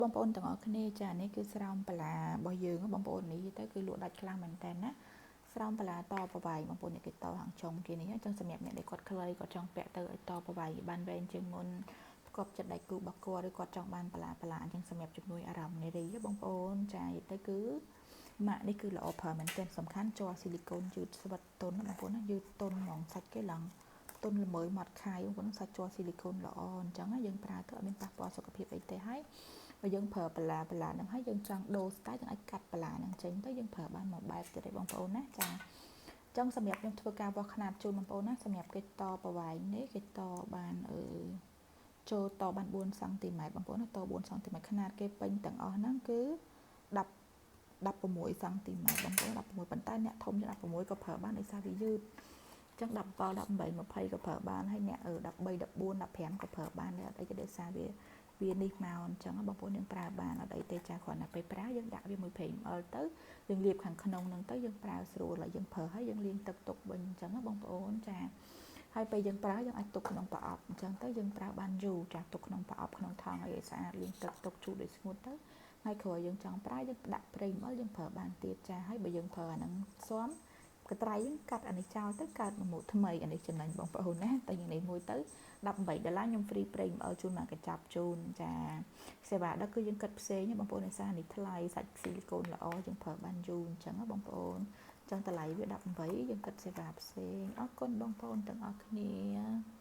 បងប្អូនទាំងអស់គ្នាចានេះគឺស្រោមបន្លារបស់យើងបងប្អូននេះទៅគឺលក់ដាច់ខ្លាំងមែនតើណាស្រោមបន្លាតប្រវែងបងប្អូននេះគេតខាងចុងគេនេះអញ្ចឹងសម្រាប់អ្នកដែលគាត់ខ្លីគាត់ចង់ពាក់ទៅឲ្យតប្រវែងបានវែងជាងមុនផ្គប់ចិត្តដៃគូរបស់គាត់ឬគាត់ចង់បានបន្លាបន្លាអញ្ចឹងសម្រាប់ជំនួយអារម្មណ៍នារីបងប្អូនចានិយាយទៅគឺម៉ាក់នេះគឺល្អប្រើមែនទែនសំខាន់ជ័រស៊ីលីកូនយឺតស្វិតទន់បងប្អូនណាយឺតទន់ហ្មងសាច់គេឡើងទន់ល្មើយមាត់ខាយបងប្អូនសាច់ជ័រស៊ីលីកូនល្អអញ្ចឹងយើងប្រើទៅអត់មានប៉ះពាល់សុខភាពអីទេហើយបើយើងប្រើបន្លាបន្លាហ្នឹងហើយយើងចង់ដូរ style យើងអាចកាត់បន្លាហ្នឹងចេញទៅយើងប្រើបានមួយបែបទៀតឯងបងប្អូនណាចាអញ្ចឹងសម្រាប់ខ្ញុំធ្វើការវាស់ខ្នាតជូនបងប្អូនណាសម្រាប់គេតប្រវែងនេះគេតបានអឺចូលតបាន4សង់ទីម៉ែត្របងប្អូនណាត4សង់ទីម៉ែត្រខ្នាតគេពេញទាំងអស់ហ្នឹងគឺ10 16សង់ទីម៉ែត្របងប្អូន16ប៉ុន្តែអ្នកធំជាង16ក៏ប្រើបានដោយសារវាយឺតអញ្ចឹង17 18 20ក៏ប្រើបានហើយអ្នក13 14 15ក៏ប្រើបានដែរអត់អីទេដោយសារវាវានេះមកអញ្ចឹងបងប្អូនយើងប្រើបានអត់អីទេចាគ្រាន់តែពេលប្រើយើងដាក់វាមួយ 5 ml ទៅយើងលាបខាងក្នុងហ្នឹងទៅយើងប្រើស្រួលហើយយើងប្រើហើយយើងលាងទឹកទុកវិញអញ្ចឹងបងប្អូនចាហើយពេលយើងប្រើយើងអាចទុកក្នុងប្រអប់អញ្ចឹងទៅយើងប្រើបានយូរចាទុកក្នុងប្រអប់ក្នុងថង់ឲ្យស្អាតលាងទឹកទុកជូតឲ្យស្ងួតទៅហើយក្រោយយើងចង់ប្រើយើងដាក់ប្រេងមកយើងប្រើបានទៀតចាហើយបើយើងប្រើអាហ្នឹងស៊ាំកត្រៃយើងកាត់អានេះចោលទៅកើតមួយមុខថ្មីអានេះចំណេញបងប្អូនណាតែយ៉ាងនេះមួយទៅ18ដុល្លារខ្ញុំ free ប្រេងមកជូនមកកញ្ចប់ជូនចាសេវាដល់គឺយើងគិតផ្សេងបងប្អូនឯសារនេះថ្លៃសាច់ស៊ីលីកូនល្អយើងប្រើបានយូរអញ្ចឹងបងប្អូនចឹងតម្លៃវា18យើងគិតសេវាផ្សេងអរគុណបងប្អូនទាំងអស់គ្នា។